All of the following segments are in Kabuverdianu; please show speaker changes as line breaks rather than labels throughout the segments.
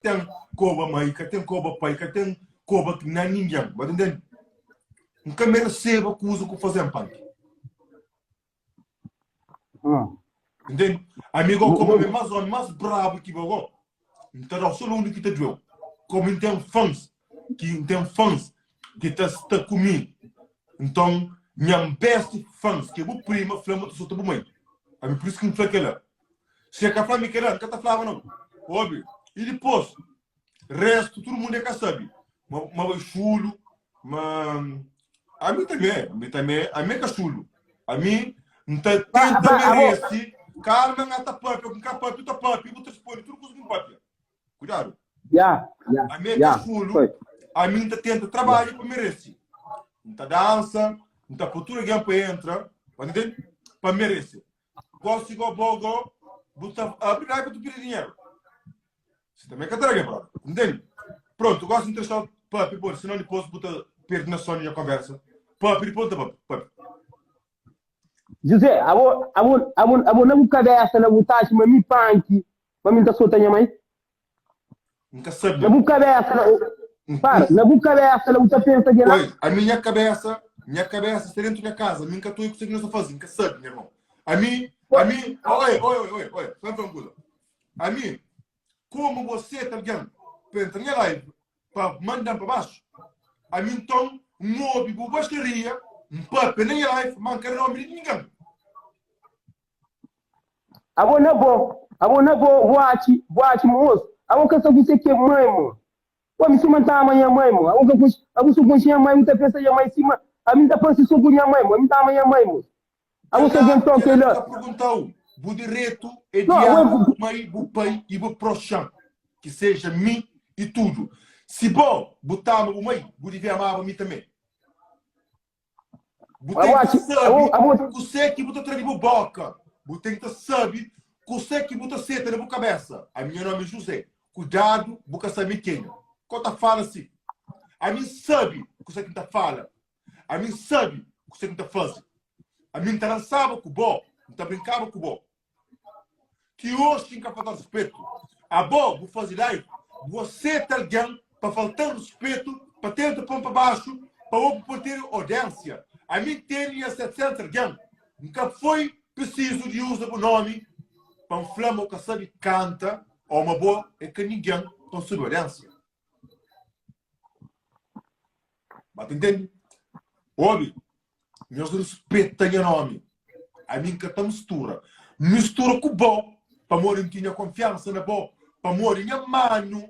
ten koba mai, ka ten koba pai, ka ten koba na ningen. Ba ta ntende? N ka mereseba kuza ku fazen panki.
Hum.
Ntende? Ami go komo mi mas omi mas brabu ki bo go, N ta dau so undi ki ta dueu. Komo N ten fans ki N ten fans ki ta sta ku mi. Nton nha best fans ki é bu prima fla ma ta sota bu mai. Ami pur isu ki N fla kela. Si e ka fla mi kela, N ka ta flaba nau. Obi? I dipos, restu tudu mundu e ka sabi ma ma bai xulu, ma ami tanbe, ami tanbe, ami é ka xulu. Ami N ta
Ba,
tenta
ba, abo,
meresi. Kalma, N ta papia, ku N ka papia, ta papia, bu ta responde tudu kuza ki N papia. Kuidadu.
ya, ya,
Ami é ka
ya,
xulu,
foi.
ami N ta tenta
Ya.
trabadja pa meresi. N ta dansa, N ta poi tudu algen pa entra, pa ntende? Pa meresi. Gosi go bo go, bu ta abri live pa tu pidi dinheru. Si também ka traga, brother. Entende? Pronto, gosi N ta deixa papi, pô, senão depois bu ta perde noção di nha conversa. Papi, depois ta papi, papi.
José, abo, abo, abo, abo na bu kabesa, na bu taxi, ma mi panki, ma mi ta sota nha mai?
N ka sabe,
Na
nha.
bu kabesa, na, para, na bu kabesa, na bu ta pensa di la?
Oi, ami nha kabesa, nha kabesa sta dentu nha kaza, ami N ka toi kuse ki nhos ta faze, N ka sabe, nha irmon. Ami, ami, oi, oi, oi, oi, oi, só N fla un kuza. Ami, komu bo seta algen pa entra nha live pa manda-m pa baxu, ami nton N obi bu bastaria, N papia na nha live, ma N ka da nomi di ningen.
Abo na bo, abo na bo, bo atxi, bo atxi mos, abo ka sa kuse ke mãe mo. Pô, mi suma nta ama nha mãe mo. Abo ka konxi, abo so konxi nha mãe, bu ta pensa nha mãe sima, ami nta parsi so ku nha mãe mo, ami nta ama nha mãe mo. Abo so
Kela,
gen toka
kela N
la.
ka perguntau. Bu diretu é
No,
di
abo é
ama bu mãe, bu pai i bu proxan, ki seja mi i tudu. Si bo bu ta ama bu mãe, bu devia amaba mi tanbe. Bu
Abo
ten ki
atxi,
sabe
abo, abo,
kuse ki bu ta tra di bu boka. Bu ten ki ta sabe kuse ki bu ta seta na bu kabesa. Ami nha nomi é José. Kudadu, bu ka sabe mi kenha. Ko ta fala si. Ami N sabe kuse ki N ta fala. Ami N sabe kuse ki N ta faze. Ami N ta dansaba ku bo, N ta brinkaba ku bo. Ki oxi N ka falta ruspetu. Abo bu faze live, bu aseta algen pa falta-m ruspetu, pa tenta pô-m pa baxu, pa bo bu pode ter audiênsia. Ami N tene nha 700 algen. N ka foi prisizu di uza bu nomi pa N fla ma bu ka sabe kanta ô ma bo é ka ningen pa N subi audiênsia. Ba ta ntende? Obi, nhos ruspeta nha nomi. Ami N ka ta mistura. N mistura ku bo pamodi N tinha konfiansa na bo, pamodi nha manu,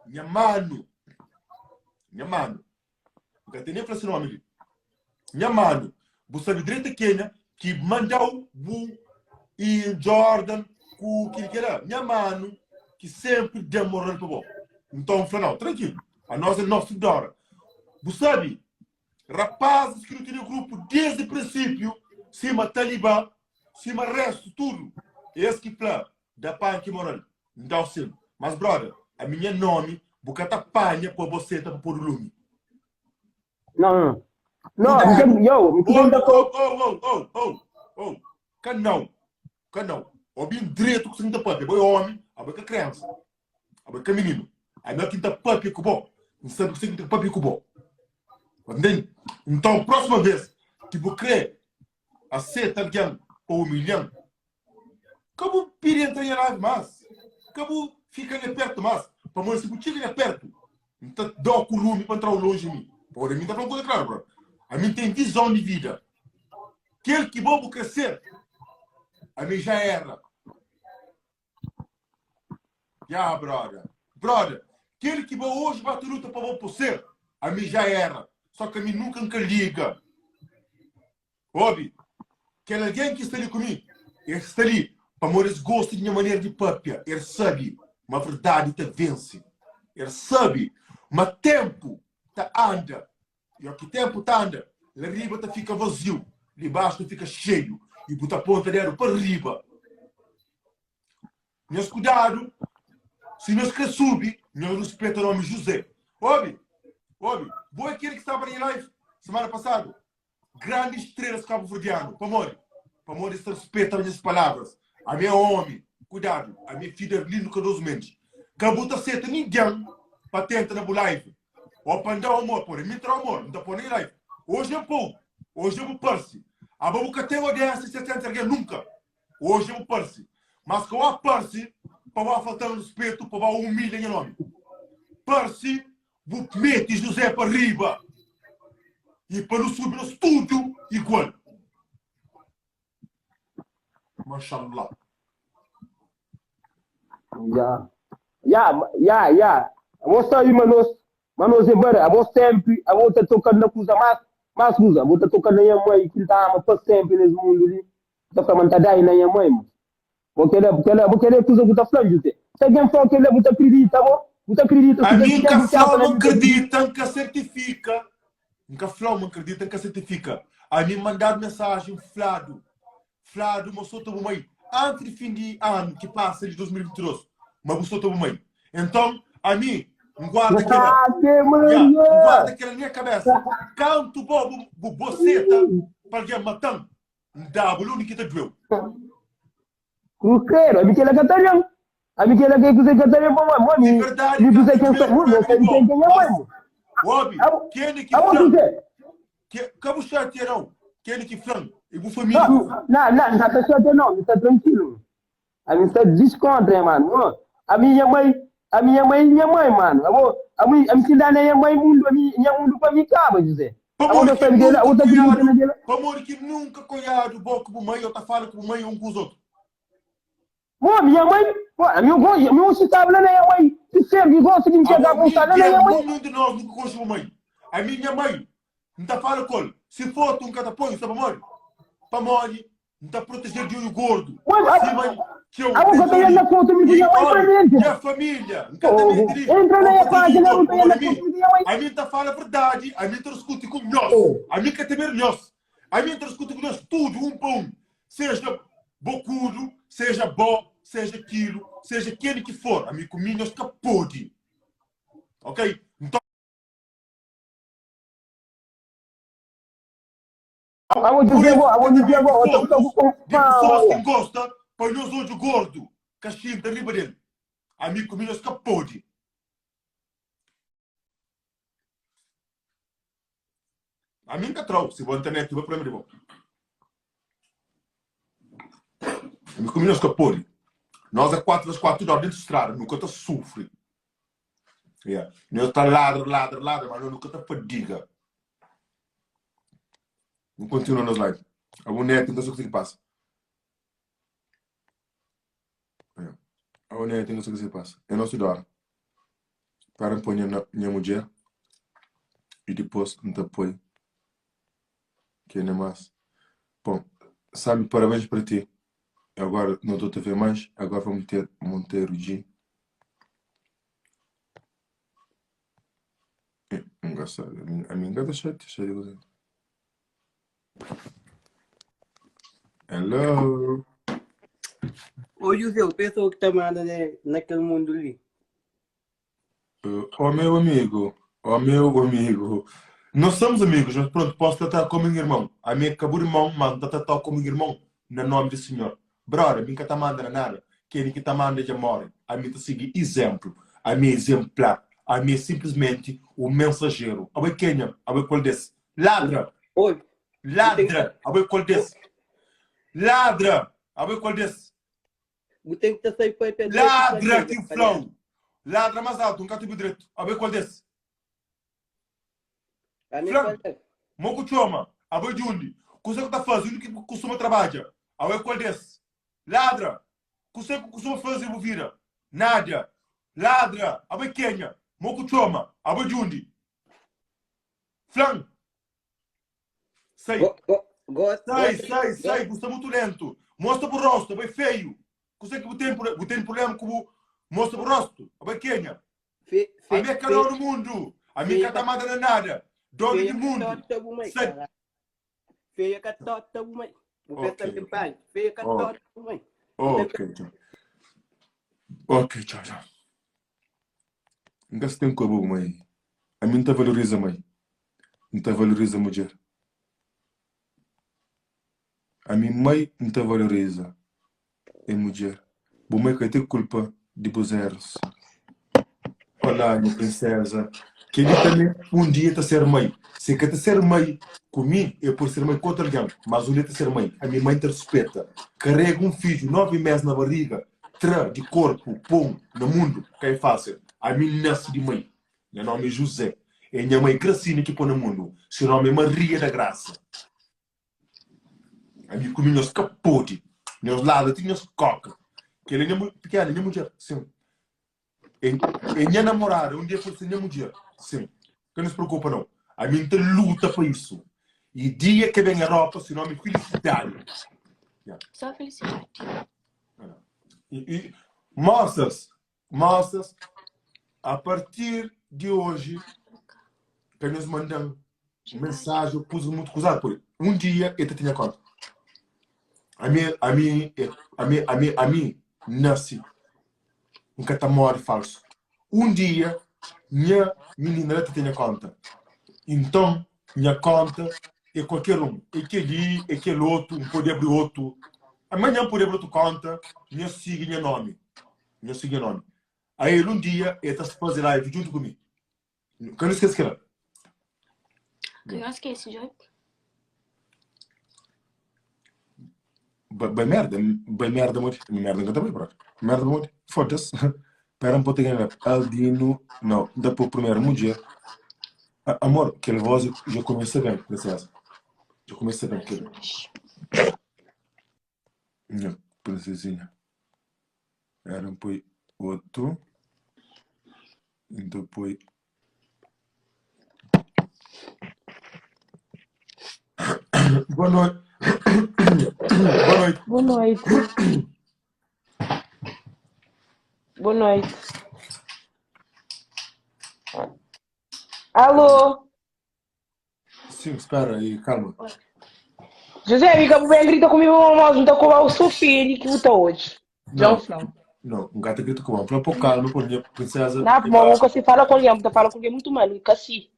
nha manu, nha manu. N ka ta nen fla se nomi li. Nha manu, bu sabe dretu kenha ki mandau bu i Jordan ku kil kela. Nha manu ki sempri da moral pa bo. Nton N fla, nau, trankilu, anos é nos tudu ora. Bu sabe, rapazis ki nu tene grupu desdi prinsipiu, sima Taliban, sima restu tudu, es ki fla, da panki moral. N dau sim. Mas brother, ami nha nomi bu ka ta panha pa bo seta pa podu lumi.
Não, não. Não,
Cuidado.
yo, mi
Oh,
ta
oh, oh, oh, oh, oh, oh. Ka nau, ka nau. Obi dretu ku ta papia. Bo é omi, abo é ka criança. Abo é ka menino. Ami é ki ta papia ku bo. N sabe ku ta papia ku bo. Entende? Então, próxima vez que bu crê aceita alguém pa humilhar, Ka bu pidi entra nha live mas ka bu fika nha pertu mas pamodi si bu txiga nha pertu N ta dau ku lumi pa N trau lonji mi pamodi ami N ta fla un kuza klaru bro ami N ten vizon di vida kel ki bo bu kre ser ami ja era ya broda broda kel ki bo oji ba ta luta pa bo po ser ami ja era so ki ami nunka N ka liga. Obi, kel algen ki sta li ku mi, el sta li pamodi es gosta di nha manera di pâpia. El sabe ma verdadi ta vense. El sabe ma ténpu ta anda, i óki ténpu ta anda, la riba ta fika vaziu, li baxu ta fika xeiu, i bu ta ponta dédu pa riba. Nhos kudadu, si nhos krê subi, nhos ruspeta nómi Juzé. Obi, obi, bo é kel ki staba na nha live semana pasadu? Grandi estrelas cabo-verdiano pamodi? Pamodi es ta respeta nhas palavras. Ami é omi, cuidado, ami é filho de Arlindo Cardoso Mendes. Ka bu ta seta ningen pa tenta na bu live o pa N da-u amor. Pode mi N ta da-u amor, N ta pô na nha live. Oji N pô-u, oji bu parse. Abo bu ka ten audiênsia di 700 algen nunka. Oji bu parse. Mas ka bu parse pa bu falta-m ruspetu, pa bu umilha nha nomi. Parse bu mete José pa riba i pa nu subi nos tudu igual. Mashallah.
Ya, ya, ya, ya. Abo sabe ma nos, ma nos é bare. Abo sempre, abo ta toca na kuza mas, mas kuza. Abo ta toca na nha mãe ki ta ama pa sempre nes mundo li. Ta fla ma ta dai na nha mãe, mo. Bo kela, kela, bo kela é kuza ku ta fla, José. Se alguém fala kela, bu ta acredita, bo? Bu ta acredita
A
se
mi
ten
N ka
confiança
fla
na
ma N
mi, bu ta acredita.
kredita, N ka sertifika. N ka fla ma N kredita, N ka sertifika. A mi mandadu mensajen fladu, fladu ma sota bu mai antis di fin di anu ki pasa di 2022, ma bu sota bu mai. Enton, ami N guarda kela,
Ave
ya, N
Maria!
guarda kela na nha kabesa. Kantu bo bu, bu boseta pa algen mata-m, N da-bu la undi ki ta dueu.
Cruzeiro, ami kela ka ta ben. Ami kela ka kuzê ka ta ben pa mãe.
Di
Mami,
verdadi
mi
ka
kuzê
ta
ken
dueu
sa, mami,
problema
sabe
di
ken
bo.
ken é mãe,
Mas,
mo.
obi,
Abo,
keni ki
abo
fla-m,
kuzê?
ke, ka bu xatia nau, keni ki fla-m, e bu família
Não,
ki fla-m.
não, não, não tá chateado não, mi tá tranquilo. A mi tá descontra, hein, mano. Ó, A minha mãe, a minha mãe, minha mãe, mano. Abo, a mi, a mi se dá na minha mãe mundo, a mi, minha mundo pa mi caba, José. Abo
Pamodi
tá
ki
sabe dela,
nunka
abo tá acredita
koiadu,
na dela.
pamodi ki nunka koiadu bo ku bu mai ô ta fala ku bu mai un ku os otu?
Bom, minha mãe, pô, a minha gosto, a minha se sabe lá na minha mãe, que serve, gosta de me
Abo
chegar com lá na
ningen,
minha mãe.
ninhun di nos nunka konxe bu mai. Ami nha mai, N ta fala ku el, si fotu N ka ta poi, sabe pamodi? Pamodi N ta proteje-l di oiu gordu,
Mãe,
sima
a,
txeu
a boca
ten
tá
li.
na foto, me
I
minha mãe
obi,
presente.
nha família, N ka ta
Oh,
mete li
entra
pa
na
N
minha
proteje oiu
página,
gordu,
não tá
pamodi
na
ami,
foto de minha mãe.
ami N ta fala verdadi, ami N ta diskuti ku nhos, ami N ka ta medu nhos, ami N ta diskuti ku nhos tudu, un pa un, seja bokudu, seja bo, seja kilu, seja ken ki for, ami ku mi nhos ka pode. Ok? Nton.
Abo
Pur
José
isu,
bo,
N
abo
ka ta
José
mete
bo, ota ota
fotus
ku
di pesoas ki
fama.
N gosta pa nhos odju gordu ka xinta riba del. Ami ku mi nhos ka pode. Ami N ka trau, si bo internet bo problema di bo. Ami ku mi nhos ka pode. Nos é 4 ves 4 dor dentu strada, nu ka ta sufri. Yeah. Nhos ta ladra, ladra, ladra, mas nu ka ta fadiga. Nu kontinua nos live. Abo net, N ka sa kuse ki pasa. Yeah. Abo net, N ka sa kuse ki pasa. É nosu dor. Para N poi nha, nha mudjer i dipôs N ta poi kene más. Bom, sabe, parabéns para ti. Agora não estou a ver mais, agora vamos ter Monteiro G. Engraçado, a mim tá chato, chato. Hello.
Ô José, o pessoal que tá manda né, naquele mundo ali.
Oh meu amigo, oh meu amigo. Nós somos amigos, mas pronto, posso tratar como um irmão. A mim acabou irmão, mas não tá tratar como um irmão na nome do Senhor. Brother, mim ka ta manda na nada. Ken ki ta manda dja more. Ami ta sigi izénplu. Ami é izénplar. Ami é sinplismenti un mensajeru. Abo é kenha? Abo é kual des? Ladra!
Oi, bu ten
Ladra! Abo é kual des? Ladra! Abo é kual des?
bu ten ki ta sai papia dretu
Ladra
família,
ki N
panela.
fla-u! Ladra más altu, N ka ta obi dretu. Abo é kual des?
Ami é
Fla-m,
kual des?
mo ku txoma? Abo é di undi? Kuzê ku ta faze? Undi ki bu kustuma trabadja? Abo é kual des? Ladra! Kuse ku kustuma faze bu vida? Nada! Ladra! Abo é kenha? Mo ku txoma? Abo é di undi? Fla-m! Sai!
Go, go, go,
Sai,
gosi,
sai,
go,
sai! Bu sta mutu lentu! Mostra bu rostu! Abo é feiu! Kuse ki bu ten? Bu ten prublema ku bu mostra bu rostu? Abo é kenha?
fe,
Ami
fe,
é ka
fe,
donu mundu! Ami
feia
ka ta
ka,
manda na nada! Donu
feia
di
ka
mundu!
tota bu mai,
Sai!
caralho. Feia ka tota bu mai. Bu
Ok,
pensa
ok.
pai. Feia ka
Oh,
tota bu mai. Bu
ok, tchau. Ok, tchau, tchau. N ka ten ku abo mai. Ami N ta valoriza mai. N ta valoriza mudjer. Ami mai N ta valoriza é mudjer. Bu mai ka ten kulpa di bus erus. Desculpa lá, nha princesa. Kel-li tanbê un dia ta ser mai. Se ka ta ser mai ku mi, el pode ser mai ku otu algen, mas un dia ta ser mai. Ami mai ta ruspeta. Karega un fidju 9 mês na bariga, tra di korpu, pô-m na mundu, ka é fásil. Ami N nase di mai. Nha nómi é Juzé. É nha mai Gracina ki pô na mundu. Se nómi é Maria da Graça. Ami ku mi nhos ka pode. Nhos ladra ti nhos koka. Kel-li é nha pikena, nha mudjer. Sin. É nha namorada, un dia pode ser nha mudjer. Sin. Ka nhos preokupa nau. Ami N ta luta pa isu. I dia ke ben Europa, se nomi é Felicidade. Yeah.
Só felicidade.
E, e, moças, moças, a partir de hoje, ka nhos manda-m mensagem ou coisas muito cruzado por um dia eu te tinha conta. A mim, a mim, a mim, a mim, a mim, nasci N ka ta móre falsu. Un dia nha minina la ta ten nha kónta. Nton, nha kónta é kualker un. É kel-li, é kel otu, N pode abri otu. Amanhan N pode abri otu kónta, nha sigi nha nómi. Nha sigi nha nómi. Ael un dia el ta faze live djuntu ku mi. Ka nu skese kela.
Ka nu skese, Joy.
Bai merda, bai merda modi. Merda nka ta bai, brother. Merda modi. Foda-se. Pera um pouco aqui, Aldino, não, da pôr primeiro mulher. Amor, aquele voz já começa bem, princesa. Já começa bem, aquele. Minha princesinha. Era um poi outro. Então poi. Boa noite. Boa noite.
Boa noite. Boa noite. Alô?
Sim, espera aí, calma.
José, amiga, bu ben grita comigo, mas não tá com o seu filho que botou hoje.
Não, não. Não, um gato grita com o pô, calma, pô, minha princesa.
Não, mas você fala com alguém, você fala com alguém muito mal, assim.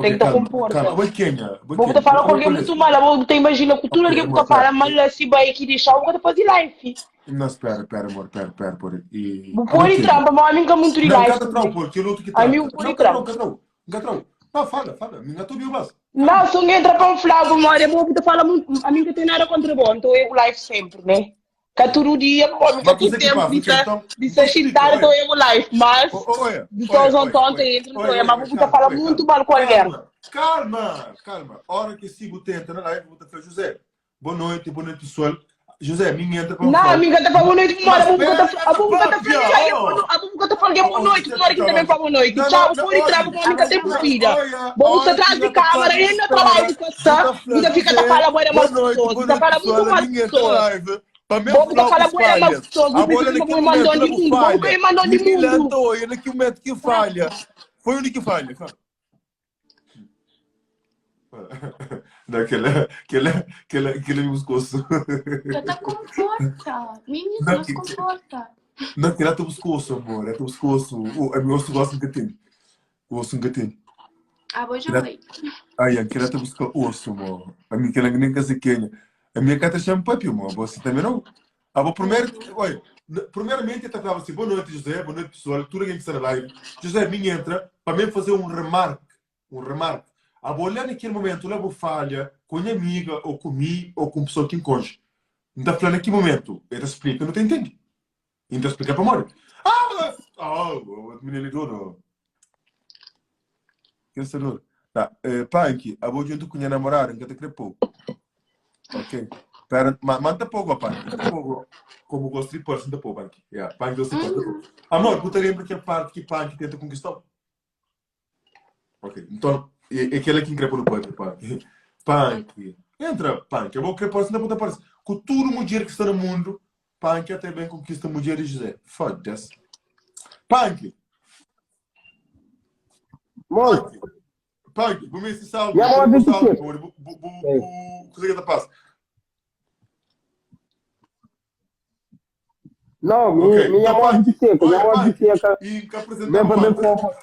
Tem que te comporta.
Calma, vai Kenya.
Vou te falar com alguém muito mal, você imagina que tudo alguém que te fala mal assim, vai aqui deixar, vou te fazer live.
Não, espera, espera, amor, espera, espera, por
E... Bu pode trampa, mas a mim que é muito de
Não,
live.
cada trau, pô, aquele outro que
A mim
trata.
pode
Não,
trampa.
não, não, não, não, fala, fala, me engatou bem, mas.
Não, se alguém entra para um flau, mano, eu vou te falar muito, a mim que tem nada contra bom, então eu live sempre, né? Que todo dia, bom, nunca
Mas
tem
você que
tempo
passa,
de
ok,
se,
então,
de se
explica,
agitar, então
olha.
eu live, mas
Olha,
de
olha,
tons em
olha,
tons
olha,
entra, então
olha,
eu, mas
olha,
vou te
calma,
falar
olha,
muito
calma.
mal com alguém.
Calma, calma, calma. Hora que sigo tenta na live, vou te falar, José, boa noite, boa noite, pessoal. José, minha entra para
Não,
falar.
amiga, tá falando boa noite,
Mas
mora, vou
espera,
botar, vou botar
papia, ó.
a vou botar falando boa
Oh,
noite, mora que também fala boa noite.
Não,
Tchau,
não, não,
por entrar,
olha,
vou amiga tem
não,
filha.
olha,
Vou
olha,
atrás de
que tá
câmera, e ainda trabalho de
espera,
costa,
tá
ainda fica
falando,
tá falando boa
Boa
mais
noite,
pessoas,
boa
tá
noite,
falando
pessoal.
muito mais
Ninguém entra na
pessoas.
live. Para mim,
Vou botar
falar
falar
com
boa mais
falhas.
pessoas, não
A bola
precisa
naquele
de mandão
momento
de
não
mundo, vamos
falha.
querer mandão de
Ninguém
mundo.
lançou, e naquele momento que falha. Foi o único que falha. Daquela, aquela, aquela, aquele pescoço.
Já tá conforta. Menino,
Não,
não se
que- que-
conforta.
Não, aquele é teu pescoço, amor. É teu pescoço. O, a meu osso gosta um bocadinho. O osso um bocadinho.
Ah, vou já
Aquele-
vai.
Ai, aquele é teu pescoço, osso, amor. A minha aquela nem casa quenha. A minha cata chama papi, amor. Você também não? Ah, bom, primeiro, olha, primeiramente eu estava assim, boa noite, José, boa noite, pessoal, tudo quem que está na live. José, minha entra para mesmo fazer um remarque, um remarque. A vou olhar naquele momento, lá vou falha com minha amiga, ou comigo, ou com pessoa que encontra. Não está falando naquele momento. Ele explica, não te entende. Então explica para amor. Ah, mas... Ah, o menino dono. Que saludo. Tá, eh, Panky, a vou junto com minha namorada, que te crepou. Ok. Pera, ma, manda pouco, Panky. Manda pouco. Como gosto de pôr, manda pouco, Panky. Yeah, Panky gosta de pôr. manda pouco. Amor, você lembra que a parte que Panky tenta conquistar? Ok, então, é, é aquela que increpa no peito, Panky. Panky. Entra, Panky. Eu vou querer pôr, senão pode aparecer. Com tudo mulher que está no mundo, Panky até bem conquista mulher e José. Foda-se. Panky.
Moço,
Panky, vou me salve.
E a mão
Bu salve,
25?
bu, bu, bu, bu, coisa que tá passa.
Não,
Ok,
minha, minha
então,
mão
Panky,
25, minha
olha,
mão
Panky,
25.
e que apresentar
Vem para
o
mim
Panky.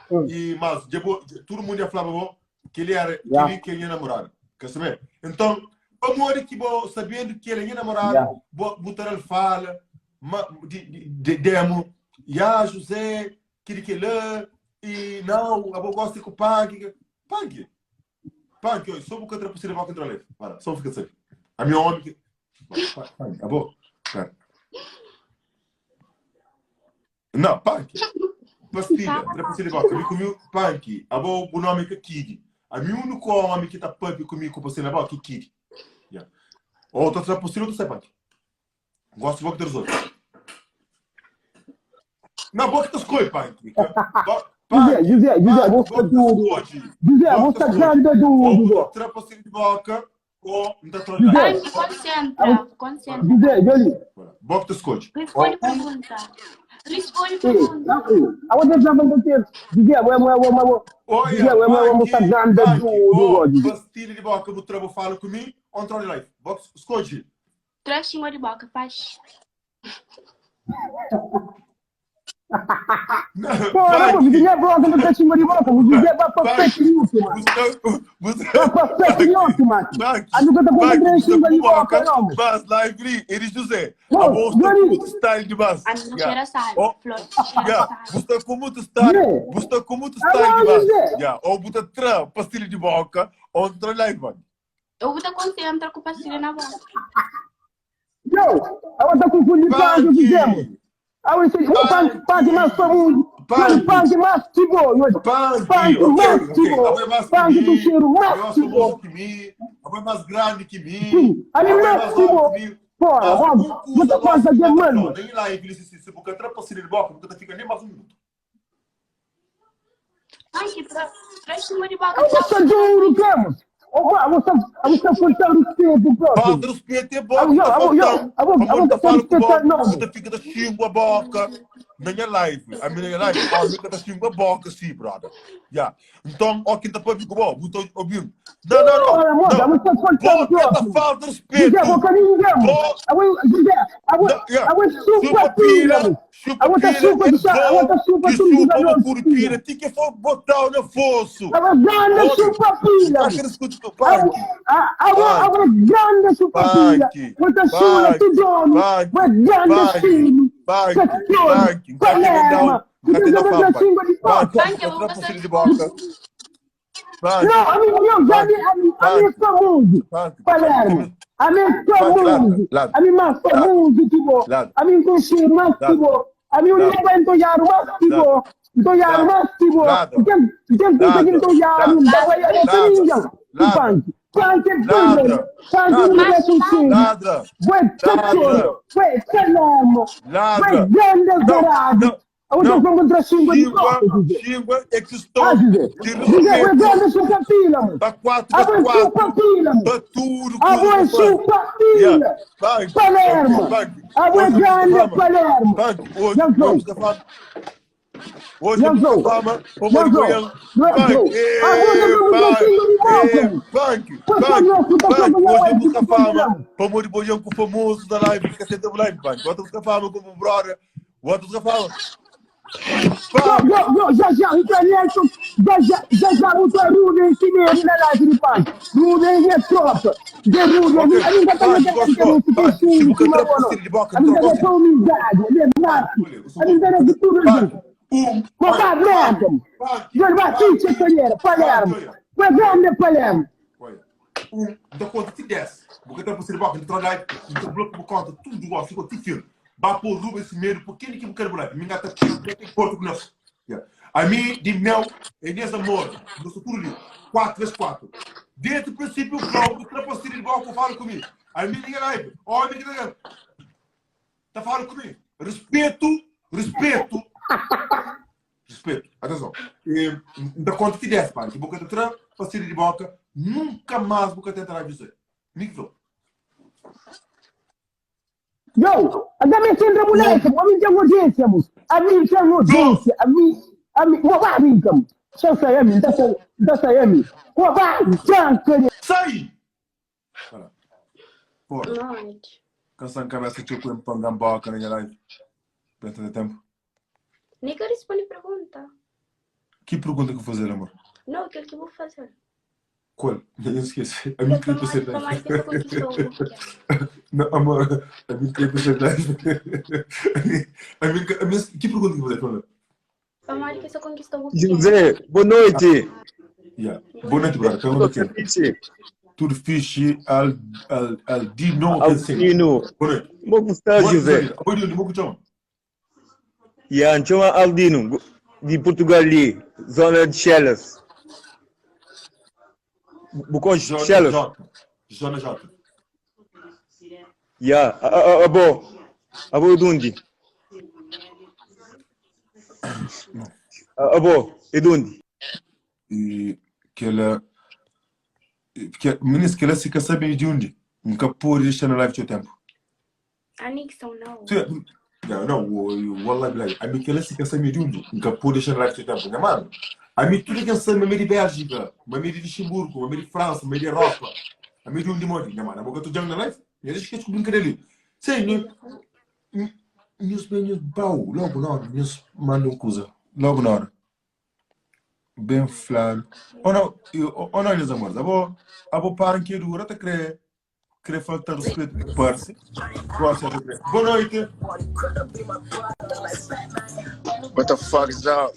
com.
E, mas, já vou- todo mundo já falava bom, que ele era, que
Yeah.
ele que é namorado. Quer saber? Então, amor que bom, sabendo que ele é namorado,
Yeah.
botar ele fala, ma, de, de, de demo, ya José, Kili kela e não, abo gosta ku punk. Punk. Punk, oi, só bu ka tra possível boca entra live. Para, só fica sabe. A minha homem que Punk, abo. Pera. Não, punk. Pastilha, tra pastilha de boca. Mi comi punk. Abo o nome é Kid. A mi único homem que tá punk comigo com pastilha na boca é Kid. Yeah. Ou tá tra pastilha ou tá sai punk. Gosto de boca de resolve. Na boca tá escolhe, punk.
José, José, José, vou ficar duro. José, vou ficar grande duro.
Tra pastilha de boca ou não tá
José.
Punk, concentra, concentra.
José, José.
Boca tá escolhe.
Responde pergunta. Responde
Ei,
pergunta.
não, ei. A outra já vai ter. José, vou, vou, vou, vou.
Olha,
José, vou, vou, vou ficar grande duro, José.
Pastilha de boca, o trabo fala comigo, ou entra live. Boca, escolhe.
Traz xingua de boca, faz.
Porra, pô, minha boca não tá xingando de boca. O José vai pra sete minutos, mano. Vai pra sete minutos, mano. A nunca tá com três xingando de boca, não, mano.
Mas live, ele José.
Não,
A bolsa
Johnny.
com muito style de base.
A minha cheira sabe.
Oh.
Flor, cheira
Yeah.
sabe.
Você com muito style,
Yeah.
você com muito
Ah,
style de
não,
base.
José.
Yeah. Ou bota tra, pastilha de boca, ou entra live, mano.
Eu vou te concentra com pastilha na boca.
Yo, a outra confundindo o José, mano. A outra, o punk, punk mais famoso.
Punk.
Punk mais tipo,
Punk,
Punk
ok,
mais
ok.
tipo,
A mais
punk
que
do
mim,
cheiro mais
a mais
tipo.
famoso que mim, a mais grande que mim.
Sim, a
a
mais
mais
tipo.
alto que mim.
Porra,
Mas
Rob,
um
você
cusa
passa de
gosta
mano.
Nem live, ele se se boca tra pastilha de boca, nunca fica nem mais um minuto.
Punk, tra- traz xingua de boca.
Eu vou ser duro, temos. Ô, você, você faltando respeito, próximo.
Falta respeito é bom.
Ah, eu, ah, eu, ah, eu, ah, eu,
falo com
respeito, não.
Você fica da xingo a boca na minha live. A minha live, ó, fica da xingo a boca, sim, brother. Yeah. Então, ó, quem tá para ficar bom, botou ouvindo. Não, não, não.
Olha, moça,
não.
você faltando
Boca tá
próximo.
falta respeito.
José, vou caminhar,
Bo-
José, a
Não, yeah.
chupa pila,
chupa
a outra
pila,
chupa do
é
a outra
bom,
chupa
que
tudo
chupa
jogador.
o curupira, tem que for botar no fosso.
A grande
Olha,
chupa pila.
Tá querendo escutar o parque.
A a grande chupa pila.
Punk,
Outra chula
punk,
tu dono.
punk,
Uma grande
punk,
filho.
punk,
Cachorro.
punk,
Palermo.
Punk,
Você
Punk, eu vou
outra
passar
pastilha de boca. Punk,
Não, a mim, eu já me, a mim, a mim é famoso.
Punk.
Palermo. A mim é famoso.
Lado,
A mim mais famoso, tipo.
Lado.
A mim com cheiro mais,
Lado.
tipo. A mim não vai entoiar mais, tipo. Entoiar mais, tipo.
Lado.
Tem, tem coisa que entoiar, não dá, vai, é
Lado.
ninguém.
Lado.
Punk. Punk é
Ladra.
tudo. Punk não
Ladra.
é um cheiro.
Ladra.
Vai, cachorro. Vai, Palermo. Vai,
Ladra.
grande
Não,
dourado.
não,
A outra
não.
vamos entrar xingo de
Xingua,
boca, José.
xingua é questão
Ah, José.
de
José, vai
respeito.
grande chupa pila, mano.
Para 4
A
para
boi
4.
chupa pila, mano.
Para tudo.
A boi chupa pila.
Punk,
Palermo.
Punk.
A boi
Hoje
grande
eu vou
Palermo.
Punk, hoje
Não sou.
vamos da fama. Hoje
Não
vamos da
sou.
fama. Vamos
Não
de
sou.
Goiânia.
Não
Punk,
sou.
eh,
A boi não
punk,
sou de
eh,
boca.
Punk,
Pô,
punk,
pô, pô,
punk.
pô,
Hoje
pô,
vamos da
pô,
fama.
pô,
Vamos de Goiânia com o famoso da live. Fica sentado live, punk. Bota da fama como brother. Bota da fama. Punk.
Yo, yo, já já, o Nelson, já já, já já, o Rubem Pinheiro na live de paz. Rubem é tropa. De Rubem, a minha tá
Punk, gosto, punk. Se você
A minha
gosta,
tá humildade, é nato. A minha tá de tudo
Punk.
junto.
Um.
Mas vá, merda.
Punk.
João Batista Pereira, Palermo. Foi grande Palermo.
Olha, um, da conta te desce. Porque tá você boca, entra live, entra bloco por conta, tudo igual, ficou te filme. Vá pôr Rubens primeiro, porque ele que quer live. Minha gata tem porto conosco. Yeah. A mim, de meu, é nesse amor, no futuro ali, 4 vezes 4. Desde o princípio, o Cláudio, trapaceiro de boca, fala comigo. A mim, ninguém live. Ó, ninguém live. Tá falando comigo. Respeito, respeito. Respeito. Atenção. E, da conta te desce, pá. Que boca de tra, parceiro de boca, nunca mais boca tentar avisar. Micro.
Yo, a mim sempre moleque, a mim tem audiência, moço. A mim tem audiência, a mim, a mim, vou lá, então. Só sai a mim, dá sai, dá sai a mim. Vou lá, tranca.
Sai! Olha. Porra.
Não,
Cansando a cabeça que eu com pangamboca na minha live. Durante tempo.
Nem que responde pergunta.
Que pergunta que eu vou fazer, amor?
Não, aquilo que eu vou fazer.
Qual? Eu esqueci. A mim queria fazer
Como é que eu conquistou o que é?
Não, amor, a mim queria fazer live. A mim, a mim, que pergunta que eu vou fazer?
Pamodi ki sa konkista bu pequeno?
José, boa noite.
Yeah. Boa noite, brother. Pergunta
Tudo
aqui.
fixe?
Tudo fixe. Al, al, Aldino Vicente.
Aldino.
Boa noite.
Como que está,
Boa noite,
José?
José. Boa noite, como que chama?
Yeah, me chama Aldino, de Portugal ali, zona de Chelas. Bucon
Zona
Chelas.
J. Zona J.
Yeah, a, a, a, bo. A bo é de onde? A, a bo, é de onde?
E que ela. Que, ministro, que ela se quer saber de onde? Nunca pôde deixar na live teu tempo.
Anixon, não.
Sim, Não, não, o o Wallah Bilal. A mim que ela se quer saber de onde? Nunca pôde deixar na live teu tempo, né, mano? A mim tudo que sabe, mas de Bélgica, mas de Luxemburgo, mas de França, mas de Europa. A mim de onde mora, né, mano? A boca tô jogando na live. Eu deixo que descobrir brincadeira ali. Sim, né? Meus meus bau, logo na hora, meus mandam coisa, logo na hora. Bem falado. Ou não, eu, ou não, meus amores, a boa, a boa para que dura, até crer, querer faltar respeito, parece. Gosta de crer. Boa noite.
What the fuck is up?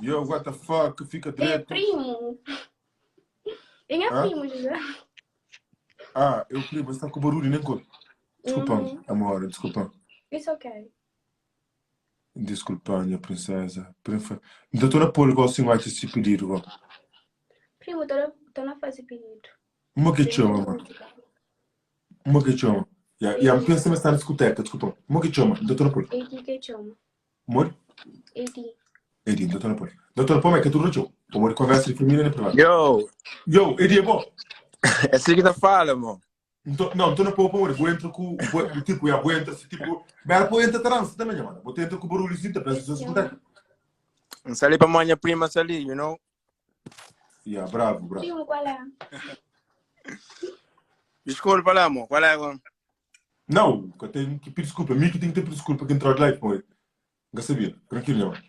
Yo, what the fuck, fica
É
direito.
primo. Ele é
Hã?
primo, José.
Ah, eu primo, você tá com barulho, nem conta. Desculpa,
Uhum.
amor, desculpa.
It's okay.
Desculpa, minha princesa. Prinfa- Então, estou na pôr igual assim, vai te se pedir, igual.
Primo, tô, tô na fase pedido.
Uma que
Primo,
chama,
de
mano.
música.
Uma que chama. Yeah, yeah, pensa mas está na discoteca, desculpa. Uma que chama, doutora Poli.
Edi que chama.
Amor?
Edi.
Edi, doutora Poli. Doutora Poli, é que tudo show. Amor, conversa de família na privada.
Yo,
Yo, Edi é bom.
é assim que tá fala, mano.
Então, não, estou na pô, amor, vou entrar com, vou, tipo, yeah, vou entrar, tipo, mas vou entrar trança também, mano. Vou entrar com barulho assim, tá pensa na discoteca.
Não salí pra minha prima ali, you know?
Yeah, bravo, bravo.
Primo, qual é?
Desculpa lá, mano. Qual é, mano?
Não, eu tenho que pedir desculpa. A mim que tenho que pedir desculpa que entrou de live, amor. Não sabia. Tranquilo, mano.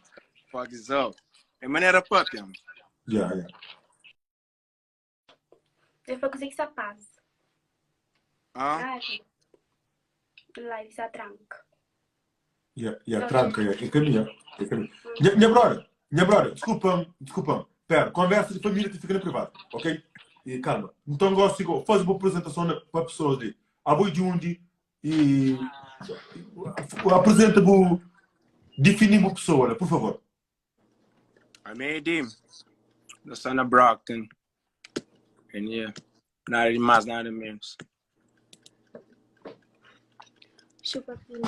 Fuck is up. É maneira própria, mano.
Yeah, yeah.
Eu vou conseguir essa paz.
Hã?
Ah, live sa tranca.
Yeah, yeah, tranca, yeah. É caminho, é caminho. Minha, minha brother, minha brother, desculpa-me, desculpa-me. Pera, conversa de família que fica no privado, ok? E calma. Então gosto de faz uma apresentação para pessoas ali. A boi de onde e apresenta-me, define-me a pessoa, olha, por favor.
I'm AD. The son of Brockton. And yeah, nada de mais, nada de menos.
Chupa, primo.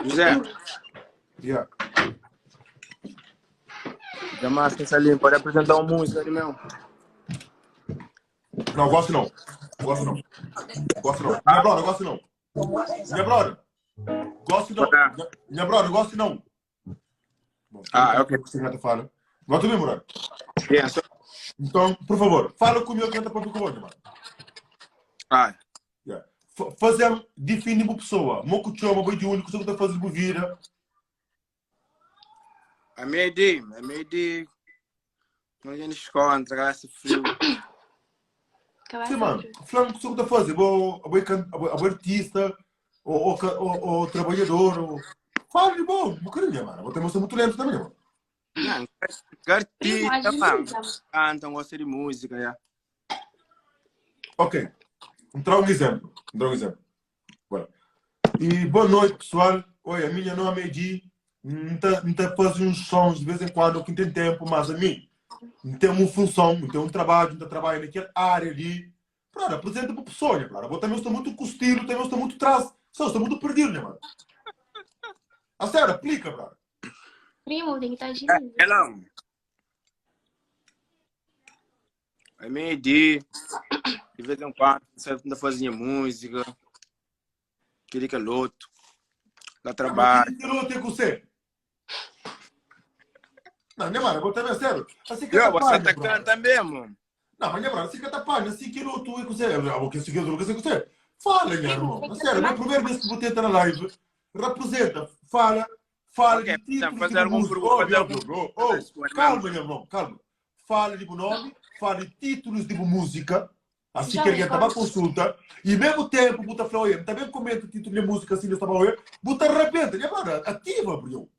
José,
Yeah.
jamais que salir, pode apresentar uma música ali mesmo.
Não, gosto não. Gosto não. Gosto não. Minha brother, gosto não. Minha brother. Gosto não.
Tá.
Minha, minha brother, gosto não. Bom,
Ah, ok.
Você já tá falando. Gosto mesmo, brother.
Yeah, so...
Então, por favor, fala comigo que entra para o mano.
Ah,
Yeah. Fa- Fazer, definir uma pessoa. Moco chama, boi de único, você tá fazendo vida.
I'm AD. I'm AD. Não gente esconde, traga-se frio.
Sim, mano. Falando que você tá fazendo, vou, vou, can- vou, vou artista, ou, ou, ca- ou, ou trabalhador, ou... Fala de bom, um bocadinho, mano. Vou ter mostrado muito lento também, mano.
Não,
Primo,
artista, mano.
ajuda.
Canta, gosta de música, yeah.
Ok. Vou dar um exemplo. Vou dar um exemplo. Bora. E boa noite, pessoal. Oi, a minha nome é Di. Não tá fazendo uns sons de vez em quando, que tem tempo, mas a mim não tem uma função, não tem um trabalho, não trabalho naquela área ali. Brother, apresenta para pessoa, né, brother? Eu também estou muito custido, também estou muito atrás. Só estou muito perdido, né, mano? A sério, aplica, brother.
Primo, tem que estar agindo.
Ela. I'm AD. De vez em quando, sempre ainda fazia música. Aquele que é louco. Lá trabalho.
Que não tem com você. Não, né, mano? Eu vou também, sério. Assim que
Yo, você
atrapalha,
tá
brother.
cantando mesmo.
Não, mas, né, brother, assim que atrapalha, assim que não tu e com você. Eu vou que seguir, eu vou que você. Fala, meu irmão. A sério, é a primeira vez que vou tentar na live. Representa, fala, fala
Ok,
de título,
então, fazer
de
algum
música.
pergunta,
Oh,
fazer
meu,
algum-
meu, oh, calma, meu irmão, calma. Fala de nome, fala de títulos de música. Assim
Já
que alguém
recordo.
tava consulta. E mesmo tempo, buta falou, olha, também comenta o título de música assim, dessa maneira. Buta arrebenta, né, mano? Ativa, bro.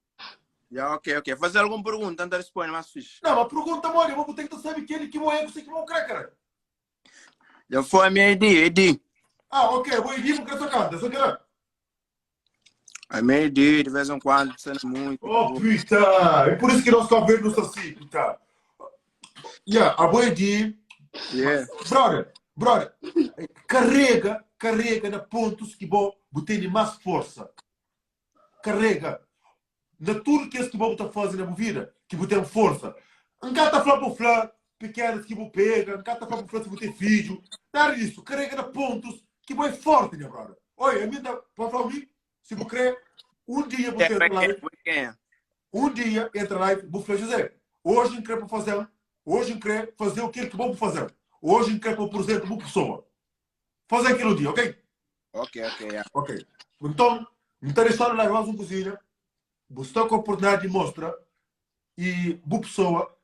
Ya, ok, ok. Faze algun pergunta, N ta responde más fixe.
Não, mas pergunta modi, bo tem que saber quem que bo é, que bo crê, cara.
Já foi a minha ID, ID.
Ah, ok, bo ID, bo crê só canta, só quer.
A minha ID, de vez em quando, cena muito.
Oh, puta! É por isso que nós Cabo Verde não está assim, puta. Yeah, a boa ID.
Yeah.
Brother, brother, carrega, carrega na pontos que bo, bo tem mais força. Carrega na tudo que que bo ta fazer na bo vida, que bo tem força. Nunca tá fla bo fla pequenas que bo pega, nunca tá fla bo fla se bo tem filho. Nada disso, carrega na pontos que bo é forte, minha brother. Oi, a mim tá, pode falar comigo? Se bo crê, um dia bo tem live. Um dia entra live, bo fla José, hoje não quero para fazer, hoje não quero fazer o que que vou fazer. Hoje não quero para presente uma pessoa. Fazer aquilo um dia, ok?
Ok, ok, yeah.
Ok. Então, me está deixando lá mais uma cozinha. Você está com a oportunidade de mostrar e boa pessoa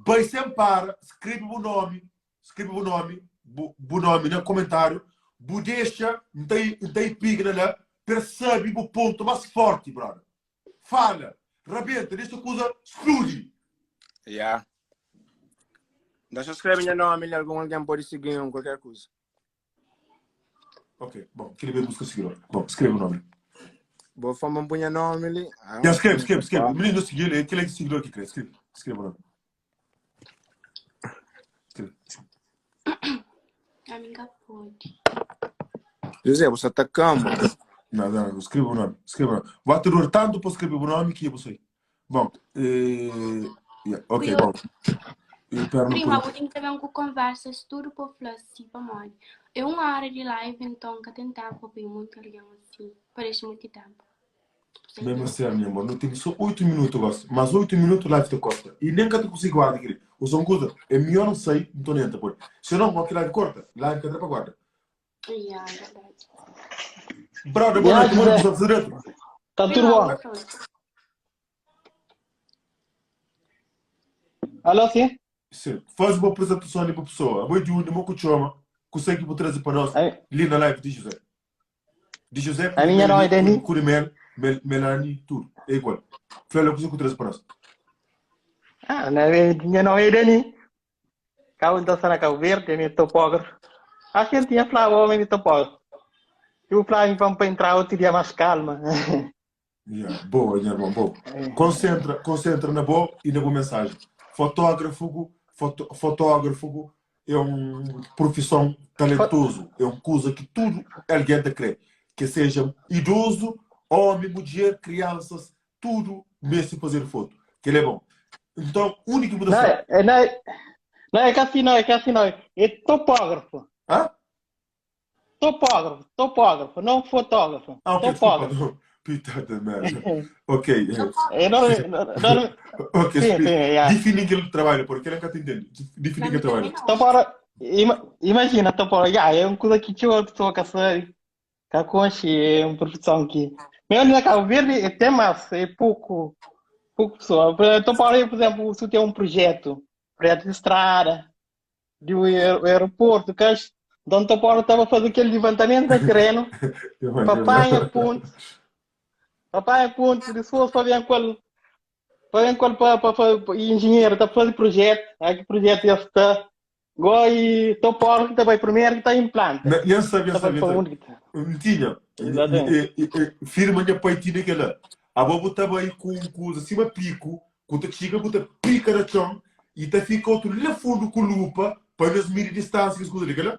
vai sempre para, escreve o nome, escreve o nome, o nome no comentário, bu deixa, não tem, não tem pigna lá, percebe o ponto mais forte, brother. Fala, rabenta, deixa a coisa explode.
Yeah. Deixa escrever meu nome, algum alguém pode seguir um qualquer coisa.
Ok, bom, queria ver busca seguidor. Bom, escreve o nome.
Vou falar um punha nome ali. Ah,
Já, escreve, escreve, escreve. O menino seguiu, ele, aquele é seguidor que cresce. Escreve, escreve o nome. Escreve.
Amiga pode.
José, você tá calmo.
Não, não, escreva o nome. Escreva o nome. Vai ter tanto para escrever o nome que eu sei. Bom, eh, yeah, ok, bom. Eu perno
Prima,
por...
vou ter que saber com conversas, tudo por falar assim, para mãe. É uma área de live, então, que tem tempo para muito alguém assim. Parece muito tempo. Sei
Mesmo
não.
assim, minha amor, não tenho só 8 minutos, eu gosto. Mas 8 minutos live te corta. E nem que eu consigo guardar aquilo. O som coisa, é melhor não sair, não estou nem entra, pô. Se não, aqui live corta. Live que entra para guarda.
Yeah, é verdade.
Brother, boa
Yeah,
noite, boa noite,
José.
pessoal, direto.
Tá tudo
Prima,
bom?
boa noite.
Alô, sim?
Sim, faz uma apresentação ali para a pessoa. A mãe de um, de uma chama, consegue me trazer para nós,
A,
ali na live de José. De José,
a minha nome é Dani.
Curimel, Mel, Melanie, tudo. É igual. Fala, consegue trazer para nós.
Ah, né, minha nome é Dani. Cabo então na Cabo Verde, é topógrafo. Acho que ele tinha falado homem de topógrafo. E o plano para entrar outro dia mais calma.
Yeah, boa, minha irmã, boa. Concentra, concentra na boa e na boa mensagem. Fotógrafo, foto, fotógrafo é uma profissão talentoso, é uma coisa que tudo alguém te crê. Que seja idoso, homem, mulher, crianças, tudo mesmo fazer foto. Que ele é bom. Então, única
Não,
mudança.
é, não, é, não é que assim não, é que assim não. É topógrafo.
Hã?
Topógrafo, topógrafo, não fotógrafo.
Ah, ok, desculpa.
Topógrafo.
Não. Pita de merda. Ok.
É, não, não, não,
Ok,
sim, sim, yeah.
define aquele trabalho, porque ele nunca te entende. Define
Mas
aquele trabalho.
também não.
Topógrafo, ima, imagina, topógrafo, yeah, é uma coisa que tinha outra pessoa que sabe, que a conche é uma profissão que. Mesmo na Cabo Verde é até mais, é pouco, pouco pessoa. Topógrafo, por exemplo, se tem um projeto, projeto de estrada, de um aeroporto, que então topógrafo estava a fazer aquele levantamento de terreno, papai a ponto, papai a ponto, depois para ver qual para ver qual para, para, para engenheiro está fazendo projeto, aí que projeto está Agora e topógrafo também primeiro que está em planta.
Não, eu sabia,
Tá
sabia.
para
sabia.
onde que tá?
Não tinha.
Exatamente.
E, e, e, firma minha pai tinha aquela. A bobo estava aí com com acima pico, com a chica, com a pica na chão, e tá fica outro lá fundo com lupa, para nós medir distância, que escuta ali, aquela.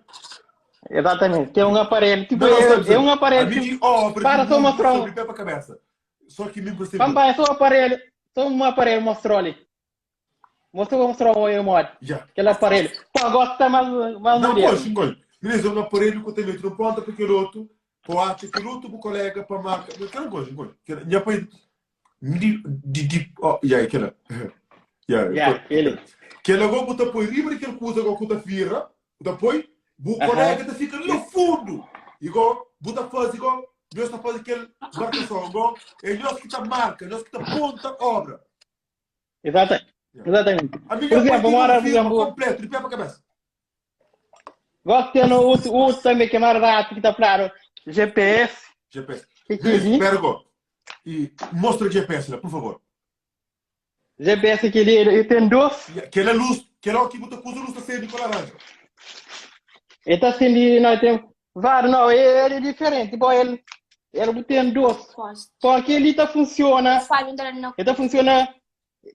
Exatamente, que é um aparelho, tipo,
Não, não,
é,
sabe,
é
sabe.
um
A
aparelho,
mim
tipo,
de obra,
para
de
só
mundo,
mostrar um,
sobre pé para cabeça. Só que me percebi.
Papai, é só um aparelho, só um aparelho mostrou ali. Mostrou, mostrou o mod,
Já.
aquele aparelho. Pô, agora tá mais, mais
Não,
moderno.
poxa, engole. Beleza, um aparelho que eu tenho, não pronta para aquele outro, para aquele outro, para o colega, para a marca. Eu quero gosto, engole. Minha pai. De, de, de, oh, yeah, aquela. Yeah,
Yeah, aquele.
Que ele agora bota põe riba daquele coisa agora que tá fira, bota põe, o colega tá fica no fundo. Igual, bota faz igual, nós tá fazendo aquele marcação, igual, é nós que tá marca, nós que tá ponta obra.
Exatamente. Exatamente.
A minha
Por exemplo,
pai
uma hora,
tem um
por
firma
exemplo,
completo, de pé para cabeça.
gosto de ter no outro, outro também que é mais barato, que tá claro, GPS,
GPS.
que que é isso?
Espera agora. E mostra o GPS lá, por favor.
GPS kel-li el ten dos.
Ya, kel-la lus, kel-la ki bu ta kuza lus ta sende ku laranja.
El ta sende, no, el ten várius, no, el é diferenti, bo el el bu ten dos.
Post.
Pó kel-li ta funsiona,
Fábio entra na
el ta funsiona,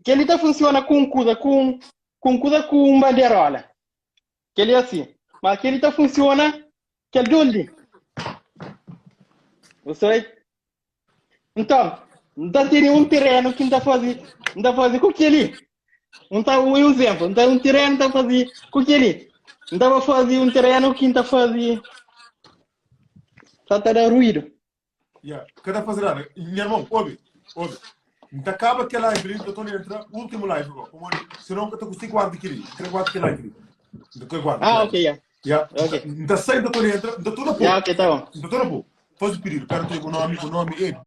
kel-li ta funsiona ku un kuza, ku un, ku un kuza ku un banderola. Kel-li é asi. Mas kel-li ta funsiona kel dol li. Bu sabe? Nton, N ta tene un terenu ki N ta faze, N ta faze ku kel-li. N ta, un izénplu, N ta un terenu N ta faze ku kel-li. N ta ba faze un terenu ki N ta faze sa ta da ruídu.
Ya, ka ta faze nada. Nha irmon, obi, obi. N ta kaba kel live li, N ta torna entra últimu live go. Pamodi, senão N ka ta konsigi guarda kel-li. N kre guarda kel live li. N ta kre guarda
Ah,
kel
ok, ya.
Ya,
Ok.
N ta sai, N ta torna entra, N ta torna pô.
Ya, ok, tá bom.
N ta torna pô. Faze pedidu, pera, N ta bu nomi, bu nomi é.